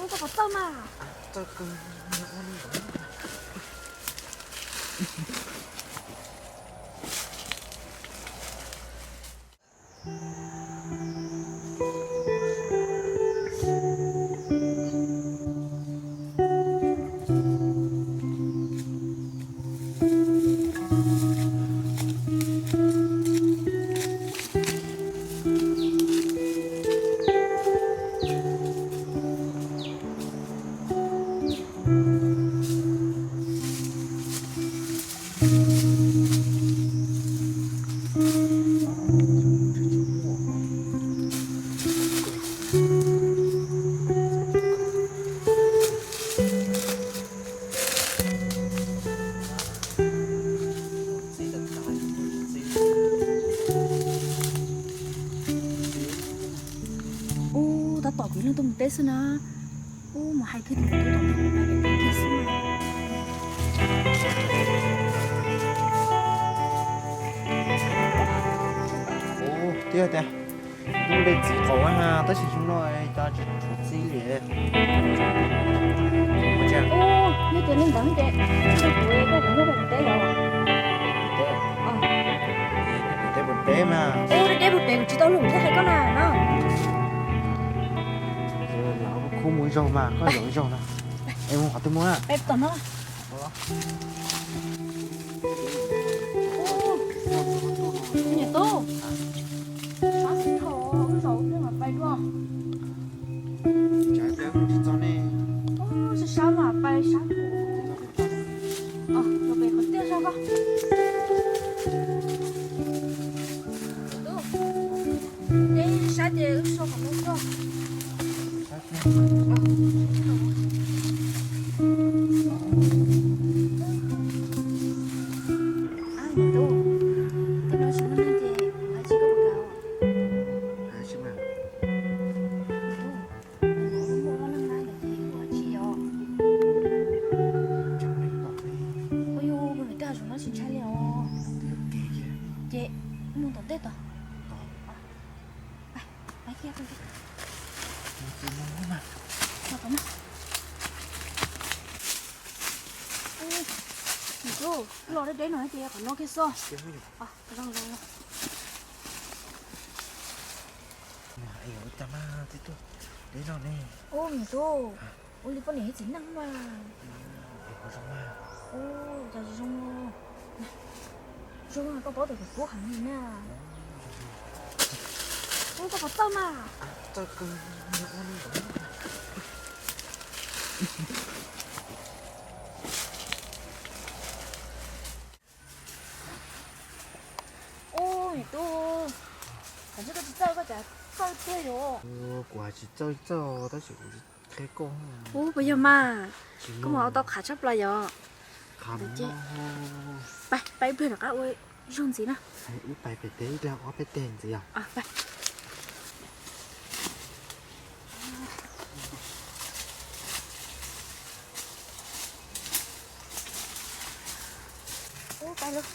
Koj puas txawj mas? Txawj kawg. Ub, tab tom kwv leej tuaj mus teb xwb na. Ub, mus hais kiag tus tub tom ntej pais pem teb kiag xwb na. Ub, twb tias mus de txiv qaub na, tab sis xyoo no cas tsis tshuav txiv li. Ua cas? Ub, yog tias li ntawd ces kuv kuv kuv nyob pem teb los? Teb? Teb puas pem mas? Ub, deb puas pem kuv tsis tau lus thiab hais koj na no. Los kuj khub mus zaug mas, koj zaum zaug na. Es mus qhov twg mus na? Peb tom no. Niam tub, sab tsis dhau, wb zaum wb peb mam pais dua. Sab sab mam pais sab kuv. Los pem qhov tiaj zog koj. Niam tub, deb sab ces wb so qhov no tso. Ab, niam tub, tej no tsis muaj neeg ces kuv hais tsis koj puas kam? Niam tub, muaj ob leeg na lawm ces ua tsis yog. Ua yus mus tej hav zoov no tsis ntshai li os. Ces mus tom ntej tod. Pais, pais kiag, pais kiag. Los tom no. Ub, niam tub, los deb deb no ces qhov no kiag xwb. Zoo zoo. Ua cas mas tib tug deb no ne? Ub, niam tub, ua li poj niam ib txiv neej mas. Ub, cas zoo. Zoo, koj paub tias kuv kub heev li na. Ub, koj puas txawj mas? Txawj kawg. Ub, niam tub, koj tsis txawj koj cas txawj tiag yom? Kuv tsis txawj txawj tab sis kuv qhia koj. Ub, puas yog mas? Koj mas ua tau qhav tshaj plaws yom. Pais, pais ib pliag rov qab ua zaug ntxiv na. Wb pais pem teb ib pliag ob peb teg ntxiv os. Ub, pais lauj.